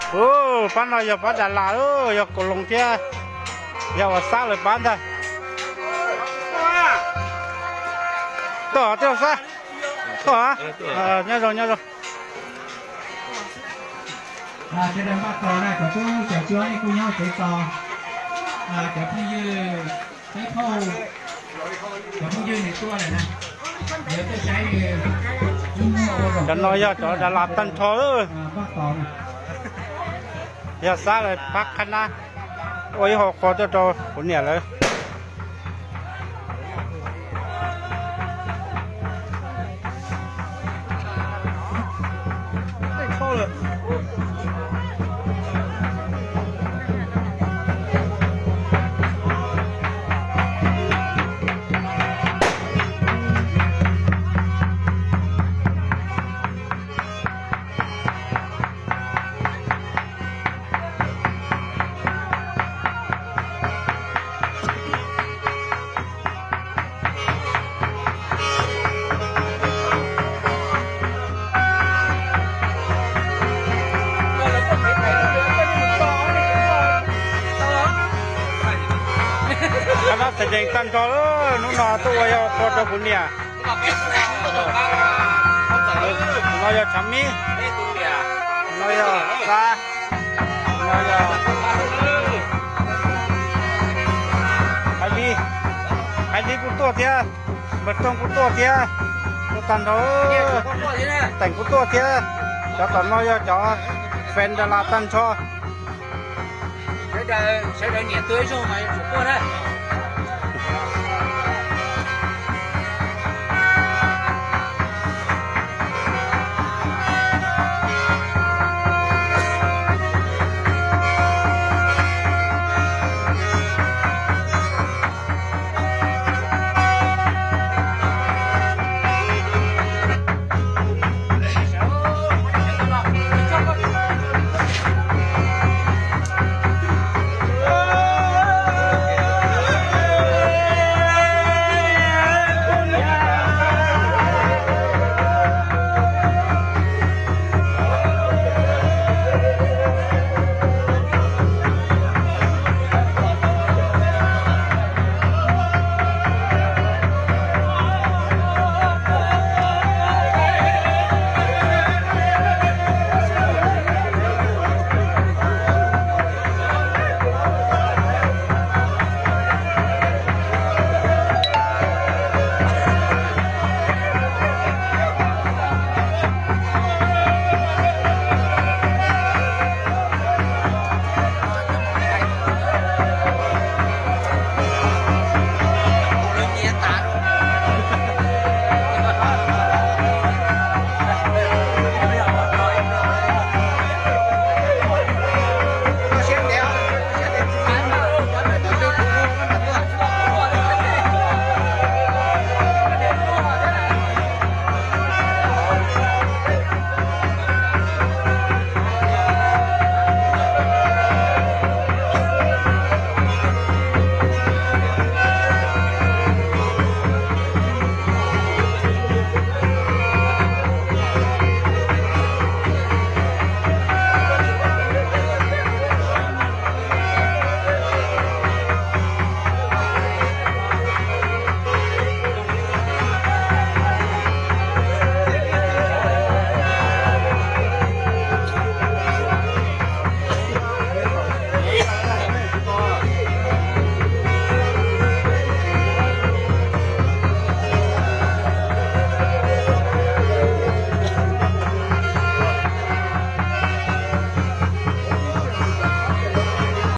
Ub, pab no yog pab Das Las, yog Kaus Loos thiab yog Uas Xab lawv pab ntag. Tuaj, tuaj Xab. Tuaj, nyob zoo, nyob zoo. Sawv daws npaj tos na, cov tub cov cuab nej kuj nyob tsev tos. Cov phooj ywg peb phauj, cov phooj ywg nws tuaj lawm na, yuav tuaj saib nws. Cov no yog cov Das Las tag nrho. Yog Xab lawv pab qhab nab ua ib hauv qhua tuaj rau kuv niam lawv. Qhab nab txhais zeeg tag nrho, hnub no tuaj ua ib hauv qhua rau kuv niam. No yog Tshav Mib, no yog Xab, no yog Haiv Lis, Haiv Lis kuj tuaj thiab, Npawg Tooj kuj tuaj thiab, tuaj tag nrho, Teem kuj tuaj thiab. Cov tom no yog cov fans Das Las tag nrho. Sawv daws niam tua ib zaug mas yuav tsum tuaj na.